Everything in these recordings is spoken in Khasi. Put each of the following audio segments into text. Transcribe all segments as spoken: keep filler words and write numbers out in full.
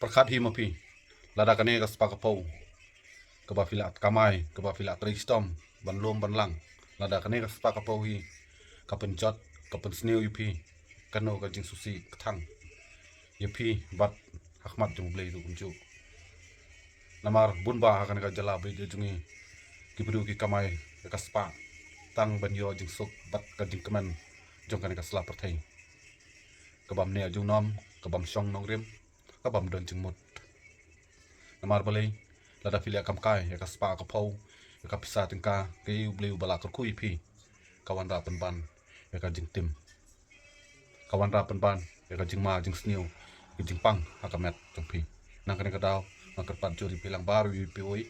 Pyrkhat hi ma phi, lada kane ka spah ka phew kaba phi la kamai, kaba phi la trei shitom ban lum ban lang, lada kane ka spah ka phew hi ka pynjot, ka pynsniew ïa phi, kano ka jingsngewsih ka thang ïa phi bad ha khmat jong U Blei ruh kumjuh. Namar bun ba ha kane ka jylla bad jong ngi, ki briew ki kamai ïa ka spah tang ban ïoh jingsuk bad ka jingkmen jong kane ka sla pyrthei, ka bym neh junom, ka bym shong nongrim, ka bym don jingmut. Namar balei? Lada phi leh kam kai ïa ka spah ka phew, ïa ka pisa tyngka, ka ïa U Blei uba la kyrkhu ïa phi, ka wanrah pynban ïa ka jingtim, ka wanrah pynban ïa ka jingma jingsniew, ka jingpang ha ka met jong phi. Na kane ka daw nga kyrpad jur ïa phi lang baroh, ïa phi wei,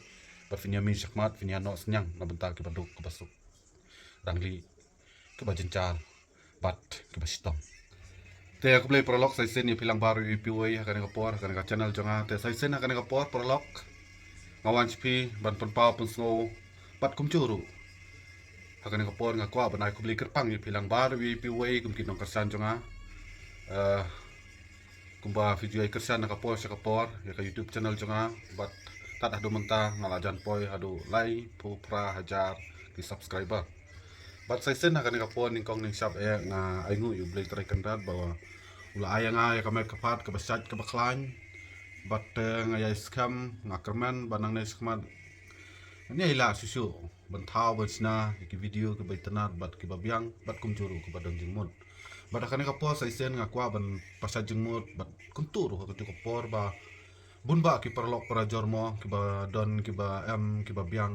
ba phin ïa mih shakhmat, phin ïa noh synñiang na bynta kiba duk kiba suk, dang lieh, kiba jynjar bad kiba shitom. Te khublei paralok, sa shisien ïa phi lang baroh, ïa phi wei ha kane ka por, ha kane ka channel jong nga. Te sa shisien ha kane ka por paralok, nga wan sha phi ban pynpaw pynsngew bad kumjuh ruh ha kane ka por nga kwah ban ai khublei kyrpang ïa phi lang baroh, ïa phi wei kum ki nongkyrshan jong nga. Eh, kumba phi ju ïai kyrshan na ka por sha ka por ïa ka YouTube channel jong nga, bad tad haduh mynta nga la jan poi haduh laiphew phra hajar ki subscriber. Bad sa shisien ha kane ka por nyngkong nyngshap eh nga ainguh ïa U Blei Trai Kynrad ba u la ai ïa nga ïa ka met ka phad kaba shait kaba khlaiñ. Bad, eh, nga ïai skhem, nga kyrmen ba nangne shakhmat ngan ïai lah shuh shuh ban thaw ban shna ïa ki video kiba itynnad bad kiba biang bad kumjuh ruh kiba don jingmut. Bad ha kane ka por sa shisien nga kwah ban pynshai jingmut bad kumjuh ruh ha kajuh ka por ba bun ba ki paralok parajor mo, kiba don, kiba em, kiba biang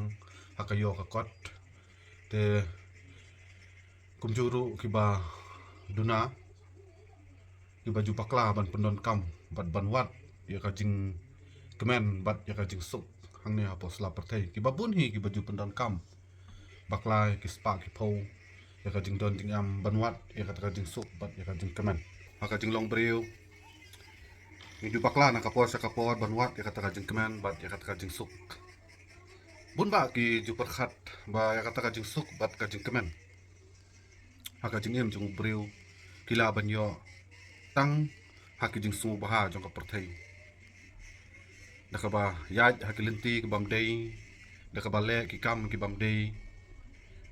ha ka ïew ka kot. Te kumjuh ruh kiba duna, kiba ju bakla ban pyndonkam bad ban wad ïa ka jingkmen bad ïa ka jingsuk hangne hapoh sla pyrthei. Kiba bun hi kiba ju pyndonkam bakla ïa ki spah ki phew ïa ka jingdon jingem ban wad ïa kata ka jingsuk bad ïa ka jingkmen. Ha ka jinglong briew ngi ju bakla na ka por sha ka por ban wad ïa kata ka jingkmen bad ïa kata ka jingsuk. Bun ba ki ju pyrkhat ba ïa kata ka jingsuk bad ka jingkmen ha ka jingim jong u briew ki lah ban ïoh tang ha ki jingsngewbha jong ka pyrthei, da kaba ïaid ha ki lynti ki bym dei, da kaba leh ki kam ki bym dei,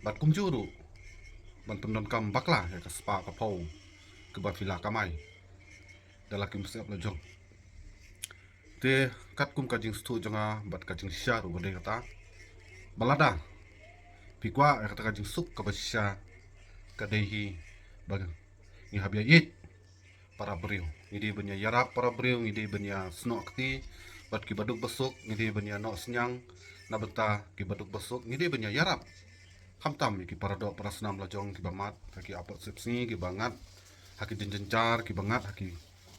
bad kumjuh ruh ban pyndonkam bakla ïa ka spah ka phew kaba phi la kamai da la ki mynsiem la jong. Te katkum ka jingsngewthuh jong nga bad ka jingshisha ruh ka dei kata ba lada phi kwah ïa kata ka jingsuk kaba shisha, ka dei hi ba ngi hap ïa ïeit para briew, ngi dei ban ïa ïarap para briew, ngi dei ban ïa snoh kti bad kiba duk ba suk, ngi dei ban ïa noh synñiang na bynta kiba duk ba suk, ngi dei ban ïa ïarap khamtam ïa ki paradoh parasnam la jong kiba mad ha ki apot sepsngi, kiba ngat ha ki jingjynjar, kiba ngat ha ki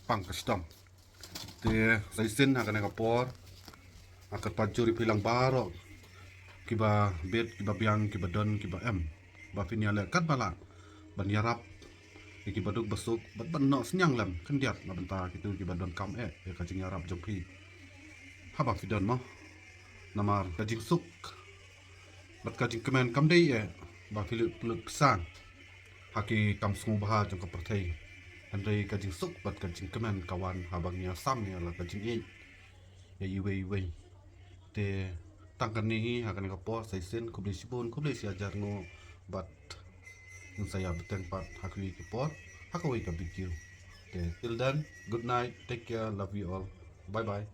pang ka shitom. Te sa shisien ha kane ka por nga kyrpad jur ïa phi lang baroh kiba bit, kiba biang, kiba don, kiba em, ba phin ïa leh katba lah ban ïarap ïa kiba duk ba suk bad ban noh synñiang lem khyndiat na bynta kito kiba donkam eh ïa ka jingïarap jong phi haba phi don mo. Namar ka jingsuk bad ka jingkmen kam dei eh ba phi lut pynlut pisa ha ki kam sngewbha jong ka pyrthei. Hynrei ka jingsuk bad ka jingkmen ka wan haba ngi ïa sam ïa la ka jingïeit ïa iwei iwei. Te tang kane hi ha kane ka por, sa shisien khublei shibun, khublei shi hajar nguh bad ngin sa ïa bteng pat ha kawei ka por ha kawei ka video. Te till then, good night, take care, love you all, bye bye.